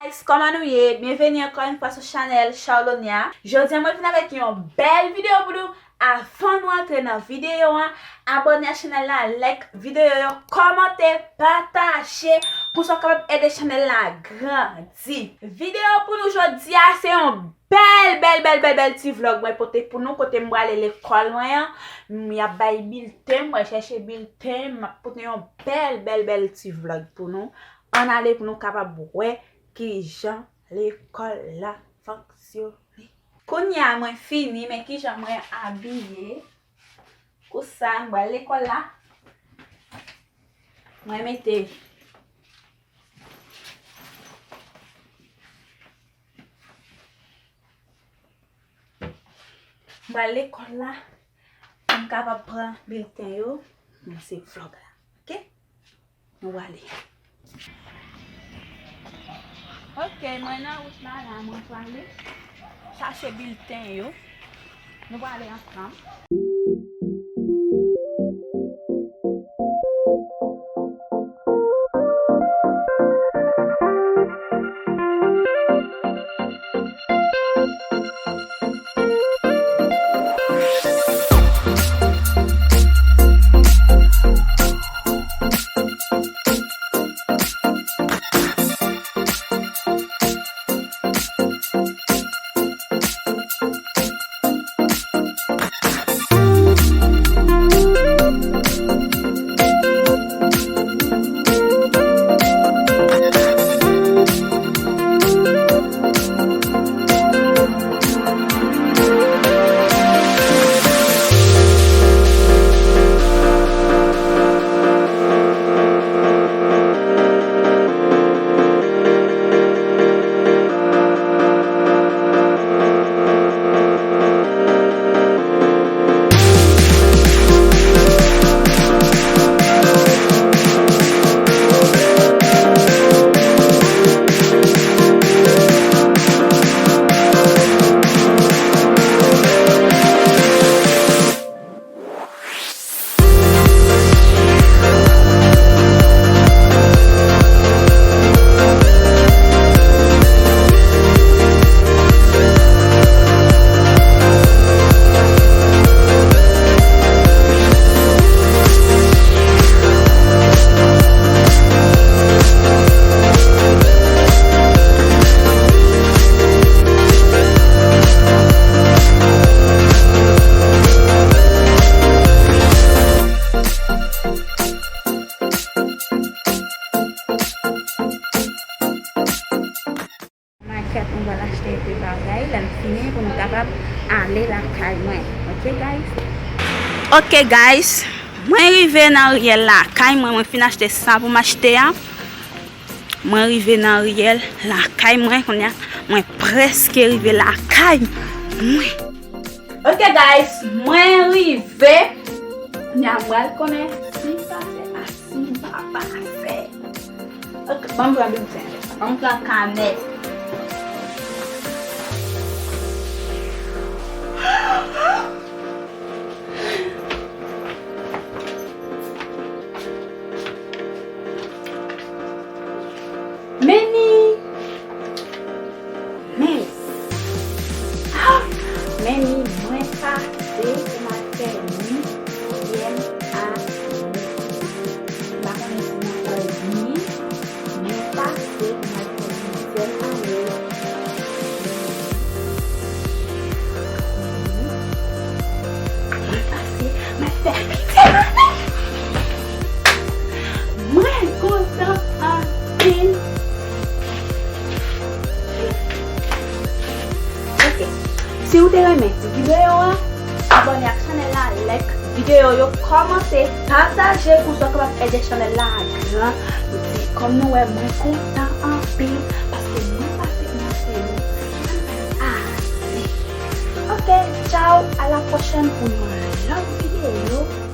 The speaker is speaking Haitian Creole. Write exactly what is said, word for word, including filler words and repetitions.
Kòman nou ye? Byenveni ankò yon fwa sou chanèl Charlonia. Jodi a mwen vin avèk yon bèl videyo pou nou. Avan nou antre nan videyo an, abòne ak chanèl la, like videyo yo, kòmante, pataje, pou sa w kapab ede chanèl la grandi. Videyo pou nou jodi a se yon bèl, bèl, bèl, bèl, bèl ti vlòg mwen pote pou nou kote m prale lekòl mwen an. M ap bay bilten, m pral chèche bilten, m ap pote yon bèl, bèl, bèl ti vlòg pou nou. Ann ale pou nou kapab wè kijan lekòl la fonksyone. Kounye a mwen fini, men kijan mwen abiye. Kou sa, m pral lekòl la. Mwen mete M pral lekòl la pou m kapab pran bilten yo. Mwen se vlòg la. Oke? Nou prale. Oke, mwen nan wout la la, mwen prale chache bilten yo. Nou prale ansanm. Makèt, nou pral achte enpe bagay, lè n fini pou nou kapab ale lakay mwen. Oke, guys? Oke, guys, mwen rive nan riyèl lakay mwen, mwen fin achte sa pou m achte a. Mwen rive nan riyèl lakay mwen, kounye a, mwen prèske rive lakay mwen. Oke, guys, mwen rive. Kounye a, mwen pral konnen si m pase a si m pa pase. Ok, ban m pran bilten. Ban m pran kanè. Men ni. Men. Ah, men ni mwen pase pou m al fè ni. Oubyen a ni. M pa konnen si m ap fè ni. Mwen pase pou m al fè ni. Mwen pase, mwen fè piti. Mwen kontan anpil. Ok. Si w te renmen ti videyo a, abòne ak chanèl la, like videyo yo, kòmante, pataje pou sa w kapab ede chanèl la grandi. Kòm nou wè, mwen kontan anpil paske mwen pase nan se yo. Ok, tchao, a la pwochèn pou yon lòt videyo.